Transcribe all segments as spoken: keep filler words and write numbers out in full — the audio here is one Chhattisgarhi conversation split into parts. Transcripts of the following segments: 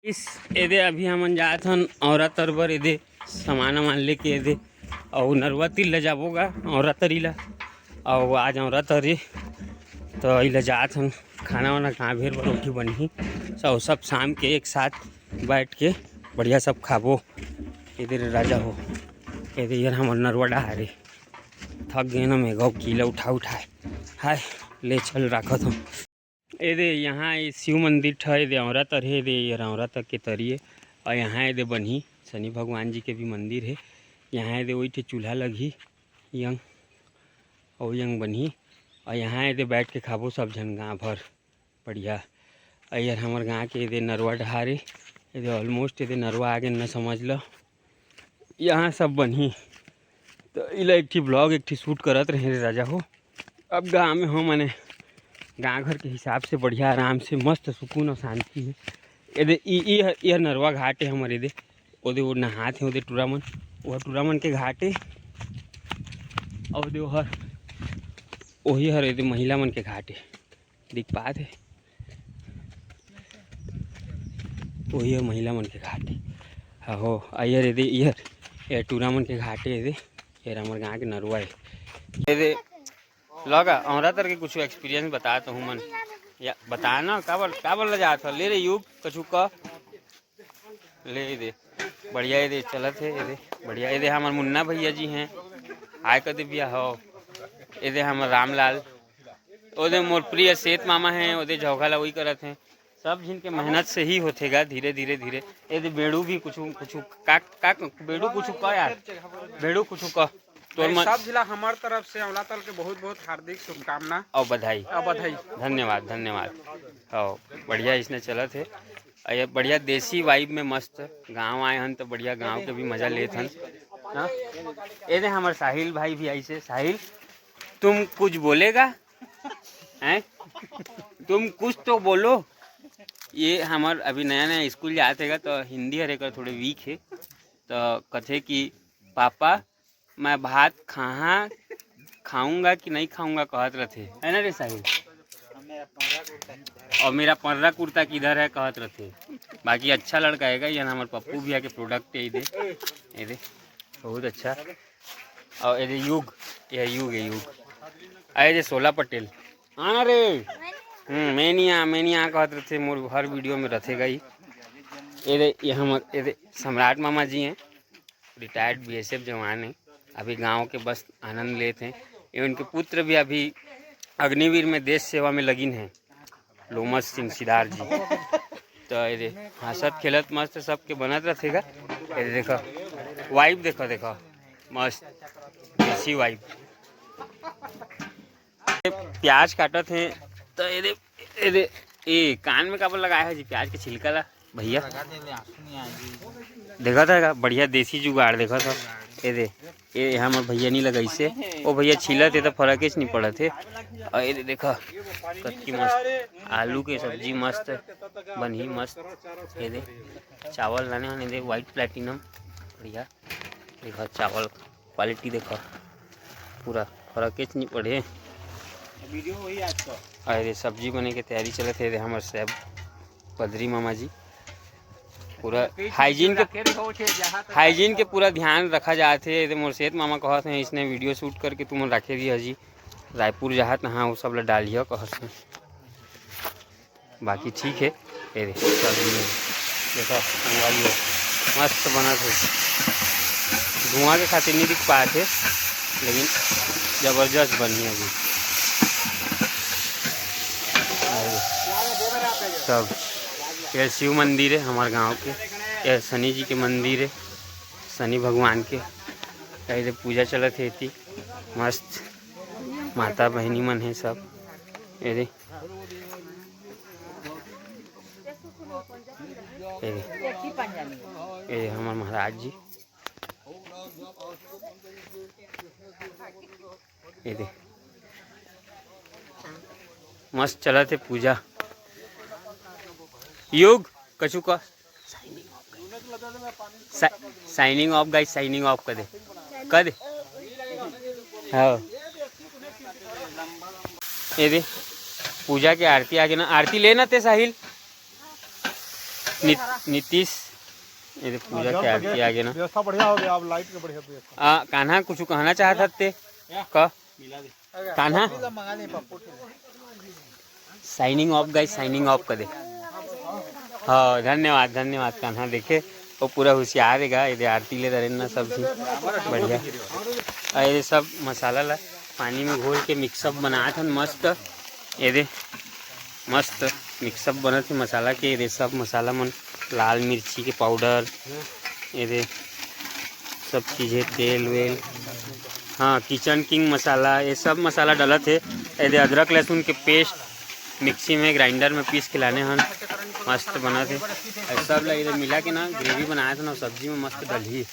इस एदे अभी हमन जात हन औरा तर बर, एदे सामान वामान लेके एदे, अउ नरवा तीर ल जाबो गा औरा तरी ला। अउ आज औरा तरी तो इला जात हन, खाना वाना कहाँ भेर बर रोटी बनही, सब सब शाम के एक साथ बैठ के बढ़िया सब खाबो। एदे रे राजा हो, एदे यार हमर नरवा डहारे थक गए ना, मैं गौ कीला उठा उठाए। हाय, ले चल राखत हूँ। एदे यहाँ ये शिव मंदिर ठा एदे औरा तर हे, एदे ये औरा तर के तरिए। और यहाँ एदे बनही शनि भगवान जी के भी मंदिर है। यहाँ एदे वही ठे चूल्हा लगही यंग, और यंग बनही। और यहाँ एदे बैठ के खाबो सब झन गाँव भर बढ़िया। और यार हमर गाँव के एदे नरवा डहारे, एदे almost एदे नरवा आगे न समझ लो। यहाँ सब बनही। तो इला एक ठी vlog एक ठी shoot करत रहे रे राजा हो। अब गाँव में हो मने गाँव घर के हिसाब से बढ़िया आराम से मस्त सुकून और शांति है। एदे ई ई ह- ई ह नरवा घाट है हमर एदे। ओदे वो नहात है ओदे टूरा मन, वो टूरा मन के घाट है। और ओदे ओहर ओही हर एदे महिला मन के घाट है। दिख पात है, ओही हर महिला मन के घाट है। हाँ हो, आ ये रे दे, ये ये टूरा मन के घाट है दे। ये हमर गाँव के नरवा है। ये दे लगा औरा तर के कुछ experience बता तो हूँ मन। या बता ना, काबर काबर ले जात हो? ले रे युग कछु का। ले दे, बढ़िया ये दे चलत है ये दे। बढ़िया ये दे हमर मुन्ना भैया जी हैं। हाय कर दे भैया हो। ये दे हमर रामलाल, ओदे मोर प्रिय सेठ मामा हैं, ओदे झोंका ला वही करत हैं। सब झिन के मेहनत से ही होथे गा, धीरे धीरे धीरे। ये दे बेड़ू भी कुछ कुछ का, का बेड़ू कुछ का यार, बेड़ू कुछ का तोर भाई, मन सब जिला हमार तरफ से औरा तर के बहुत बहुत हार्दिक शुभकामना और बधाई। और बधाई। धन्यवाद, धन्यवाद। हाँ, बढ़िया इसने चलत है। और ये बढ़िया देसी vibe में मस्त गाँव आए हन तो बढ़िया गाँव के भी मजा लेत हन। हाँ? ये दे हमर साहिल भाई भी आइसे। साहिल, तुम कुछ बोलेगा? हैं? तुम कुछ तो बोलो। ये हमर अभी नया नया स्कूल जात हेगा तो हिंदी हर एकर थोड़े weak है। तो कथे कि पापा, मैं भात कहाँ खाऊंगा कि नहीं खाऊंगा कहत रथे, है ना रे साहिल? और मेरा पर्रा कुर्ता किधर है कहत रथे। बाकी अच्छा लड़का है ये, हमर पप्पू भैया के product है, ये दे, ये दे, बहुत अच्छा। और ये दे युग, ये युग है युग। अरे ये सोला पटेल, आना रे। हम्म, मैं नहीं आ, मैं नहीं आ कहत रथे, मोर हर video में रथेगा ही। ये दे, ये हमर, ये दे सम्राट मामा जी हैं, retired B S F जवान हैं, अभी गाँव के बस आनंद लेत हैं। ये उनके पुत्र भी अभी अग्निवीर में देश सेवा में लगिन हैं, लोमस सिंह सिदार जी। तो ये दे, हंसत खेलत मस्त सबके बनत रथेगा। ये दे देखो, vibe देखो, देखो, मस्त देसी vibe। प्याज काटत हे, तो ये दे, ये दे, ए, कान में काबर लगाए हे जी प्याज के छिलका ला भैया? लगा दे, ले आंसू नहीं आए जी। देखा था का? बढ़िया देसी जुगाड़ देखा था। ये दे, ये हमर भैया नहीं लगाइसे, वो भैया छीलत हे तो फर्क ही नहीं पड़त हे। और ये दे देखा, कतकी मस्त आलू के सब्जी मस्त बनही, मस्त। ये दे चावल लाने होने दे, White Platinum, बढ़िया। देखा चावल quality देखा, पूरा फर्क कुछ नहीं पड़े। वीडियो वही आज का। अरे सब्जी बने के तैयारी चलत हे रे हमर साहब बद्री मामा जी। पूरा hygiene के, hygiene के पूरा ध्यान रखा जात हे। ये मोर सेठ मामा कहत हे, इसने वीडियो shoot करके तुमन रखे दिया जी, रायपुर जाहत ना, हाँ, वो सब ला डालिया कहत हे। बाकी ठीक है। ये दे, सब्जी में देखो, संगवारी हो, मस्त बनत हे। धुआं के खातिर नहीं दिख पाए थे, लेकिन जबरदस्त बनी है अभी। और सब ये शिव मंदिर है हमारे गांव के, ये शनि जी के मंदिर है, शनि भगवान के। ये दे पूजा चलत हे इतनी मस्त, माता बहनी मन है सब। ये दे ए, ए हमर महाराज जी, ए दे, मस्त चलत हे पूजा। युग, कछु का? Signing off guys, signing off कर दे, कर दे। हाँ, ए दे, पूजा के आरती आगे ना, आरती लेना ते साहिल। नित-, नीतीश, ये पूजा के आरती आगे ना। व्यवस्था बढ़िया हो गया, अब लाइट के बढ़िया व्यवस्था। आ, कान्हा कुछ कहना चाहत हस ते? क? कान्हा? साइनिंग ऑफ गाइस, साइनिंग ऑफ कर दे। हाँ, धन्यवाद, धन्यवाद कान्हा। देखे, वो पूरा होशियार हे गा, ये दे आरती ले रहे ना सब चीज। बढ़िया। और ये सब मसाला ला पानी में घोल के मिक्सअप बनात हन मस्त। ये दे, मस्त मिक्सअप बनत हे मसाला के। ये दे, सब मसाला मन, लाल मिर्ची के पाउडर, ये दे, सब चीज़ें, तेल वेल, हाँ, किचन किंग मसाला, ये सब मसाला डलत हे। ये दे, अदरक लहसुन के पेस्ट मिक्सी में, ग्राइंडर में पीस के लाने हन, मस्त बनत हे। ये सब ला इधर मिला के ना, ग्रेवी बनाए थे ना, सब्जी में मस्त डलही। ये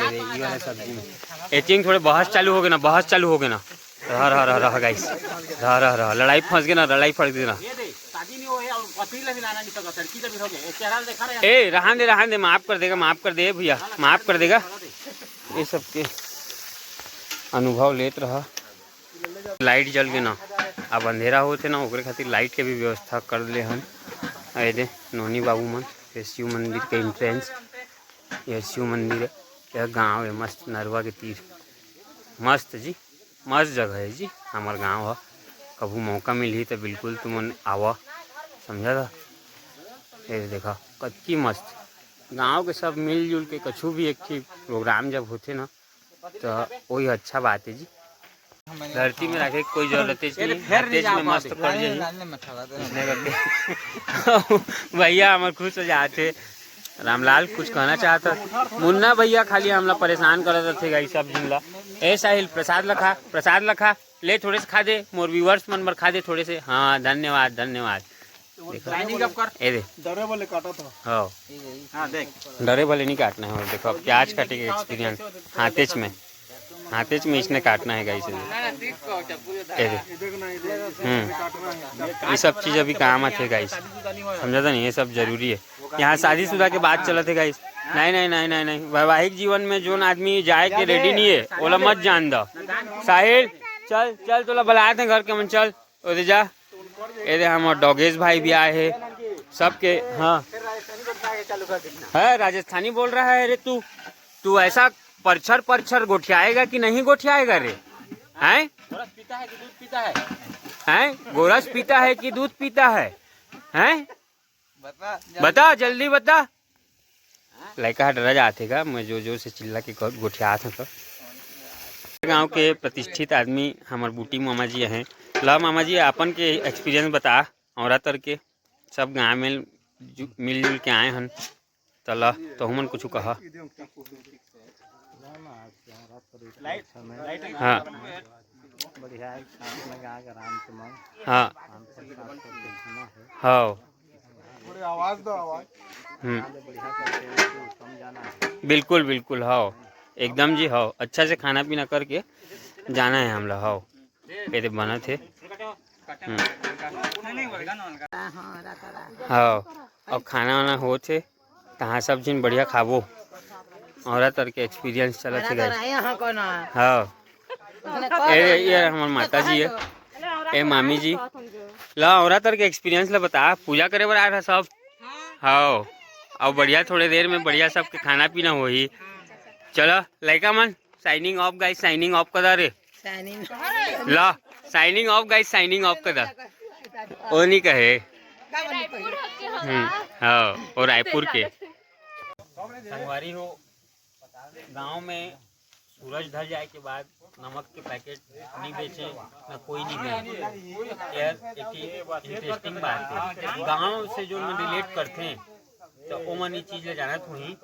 दे, ये वाला सब्जी में। एचिंग थोड़े बहस चालू हो गए ना, बहस चालू हो गए ना। रह, रह, रह, रह, गाइस। रह, रह, रह। लड़ाई फंस गए ना, लड़ाई फंस गए ना। ए, रहन दे, रहन दे, माफ कर देगा, माफ कर दे भैया, माफ कर देगा। ये सबके अनुभव लेत रहा। लाइट जल गए ना, अब अंधेरा होते ना, ओकरे खातिर लाइट के भी व्यवस्था कर ले हन। ये दे, नोनी बाबू मन, ये शिव मंदिर के एंट्रेंस, ये शिव मंदिर है, ये गांव है मस्त नरवा के तीर, मस्त जी। मस्त जगह हे जी हमर गांव ह। कभू मौका मिलही त बिल्कुल तुमन आवा, समझा था? ये देखा, कतकी मस्त। गांव के सब मिलजुल के कछु भी एक ठी प्रोग्राम जब होथे ना, त वही अच्छा बात हे जी। धरती में रखे के कोई जरूरत ही नहीं, हाथे में मस्त कर जाही। भैया हमर खुश हो जाते। रामलाल कुछ कहना चाहत हस? मुन्ना भैया खाली हमला परेशान करत रथे गाइस, सब झिन ला। ए साहिल, प्रसाद ला खा, प्रसाद ला खा, ले थोड़े से खा दे, मोर व्यूअर्स मन बर खा दे थोड़े से। हाँ, धन्यवाद, धन्यवाद। देखो। लाइनिंग अप कर। ए दे। डरे वाले काटा था। हाँ। हाँ, देख। डरे वाले नहीं काटना है, और देखो, प्याज काटे के एक्सपीरियंस हाथेच में। हाथेच में इसने काटना है गाइस। ये दे। हम्म। ये सब चीज अभी काम आथे गाइस, समझा था नहीं? ये सब जरूरी है। यहाँ शादीशुदा के बात चलत है गाइस। नहीं, नहीं, नहीं, नहीं, नहीं, वैवाहिक जीवन में जोन आदमी जाए के रेडी नहीं है, ओला मत जान दो। साहिल, चल, चल, तोला बुलाए थे घर के मन, चल। ओ दे जा। ए दे, हमर डॉगेश भाई भी आए हैं सबके। हाँ। है, राजस्थानी बोल रहा है रे तू। तू ऐसा परछर परछर गोठियाएगा कि नहीं गोठियाएगा रे? हैं? गोरस पीता है कि दूध पीता है? हैं? गोरस पीता है कि दूध पीता है? हैं? बता, बता, जल्दी बता। लइका ह डरा जाथे गा, मैं जोर जोर से चिल्ला के गो-, गोठियात हूँ तो। गांव के प्रतिष्ठित आदमी हमर बूटी मामा जी हैं। ला मामा जी, अपन के एक्सपीरियंस बता, औरत के सब गांव में जु-, मिलजुल के आए हन। त ला, तहु मन कुछ कहा। हाँ। हाँ। हाँ। हम्म। बिल्कुल, बिल्कुल, हाँ। एकदम जी, हाँ। अच्छा से खाना पीना करके जाना है हमला, हाँ। ये दे बनत हे। हम्म। हाँ, अब खाना वाना होत हे, तहाँ सब झिन बढ़िया खाबो। औरत के एक्सपीरियंस चलत हे, guys। हाँ। ए, ये हमर माता जी है। ए, मामी जी। ला, औरत के एक्सपीरियंस ला बता, पूजा करे बर आए रहा सब। हाँ। अउ बढ़िया, थोड़े देर में बढ़िया सबके खाना पीना होही। चलो, लइका मन, साइनिंग ऑफ गाइस, साइनिंग ऑफ कर रे। साइनिंग। ला, साइनिंग ऑफ गाइस, साइनिंग ऑफ कर। ओ नहीं कहे। हम्म, हाँ, और रायपुर के। संगवारी हो, गांव में सूरज ढल जाए के बाद नमक के पैकेट नहीं बेचे, न कोई नहीं दे। यार, एक इंटरेस्टिंग बात है, गांव से जो मन रिलेट करते हैं, तो वो मन ये चीज ले जानत हुई।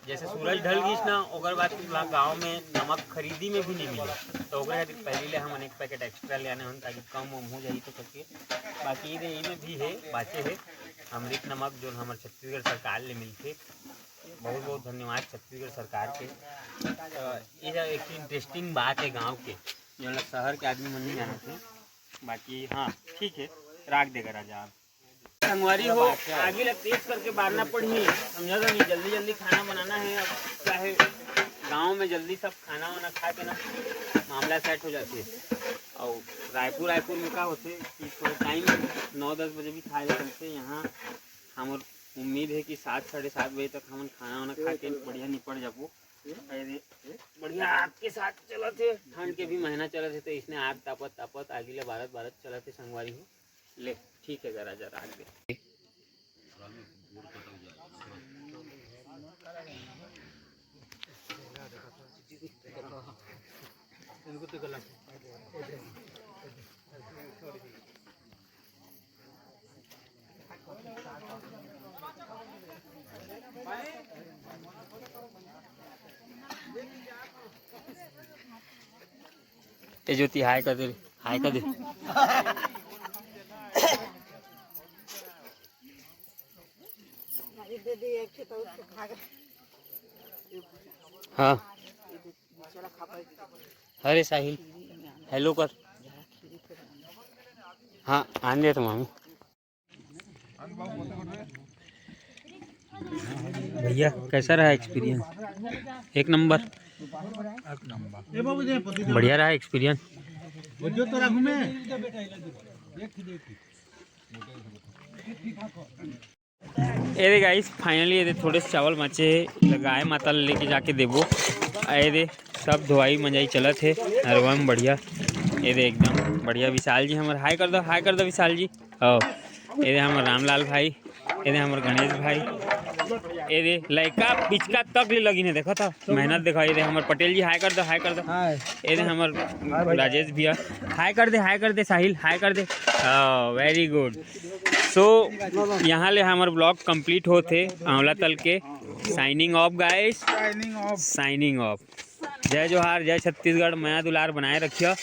जैसे सूरज ढल गइस ना, ओकर बाद पूरा गांव में नमक खरीदी में भी नहीं मिले, तो ओकरे खातिर पहले ले हमन एक पैकेट एक्स्ट्रा ले आने हन, ताकि कम वम हो जाही तो करके। बाकी ये में भी है, बाचे है अमृत नमक, जो हमर छत्तीसगढ़ सरकार ले मिलथे। बहुत बहुत धन्यवाद छत्तीसगढ़ सरकार के। तो ये एक इंटरेस्टिंग बात है गांव के, जो शहर के आदमी मन नहीं जानत हे। बाकी हाँ, ठीक है, राख देगा राजा आप। संगवारी हो, आगी ला तेज करके बारना पड़ही, समझा था नहीं? जल्दी जल्दी खाना बनाना है। अब क्या है, गांव में जल्दी सब खाना वाना खा के ना मामला सेट हो जाथे। और रायपुर, रायपुर में का होथे कि थोड़ा टाइम नौ दस बजे भी खाए ला चलथे। यहाँ हमर उम्मीद हे कि सात, साढ़े सात बजे तक हमन खाना वाना खा के बढ़िया निपट जाबो। अरे, बढ़िया आग के साथ चलत हे, ठंड के भी महीना चलत हे, तो इसने आग तापत तापत, आगी ला बारत बारत चलत हे संगवारी हो। ले, ठीक हे, जरा जरा आग दे। ए ज्योति, हाय कर दे रे, हाय कर दे। हाँ। अरे साहिल, हेलो कर। हाँ, आने दे तो मामू। भैया, कैसा रहा एक्सपीरियंस? एक नंबर। बढ़िया रहा एक्सपीरियंस। ए दे गाइस, फाइनली ए दे थोड़े से चावल बाचे हे, ल गाय माता ल लेके जाके देबो। ए दे सब धोवाई मंजाई चलत हे, नरवा में बढ़िया। ए दे एकदम बढ़िया। विशाल जी हमर हाय कर दो, हाय कर दो विशाल जी। हो, ए दे हमर रामलाल भाई, ए दे हमर गणेश भाई, ए दे लइका पिचका तक ले लगिन हे, देखो तो मेहनत देखो। ए दे हमर पटेल जी हाय कर दो, हाय कर दो। ए दे हमर राजेश भैया हाय कर दे, हाय कर दे साहिल, हाय कर दे। वेरी गुड। सो यहाँ ले हमर ब्लॉग कंप्लीट होत हे आंवला तल के। साइनिंग ऑफ गाइस, साइनिंग ऑफ। जय जोहार, जय छत्तीसगढ़, मया दुलार बनाए रखिया।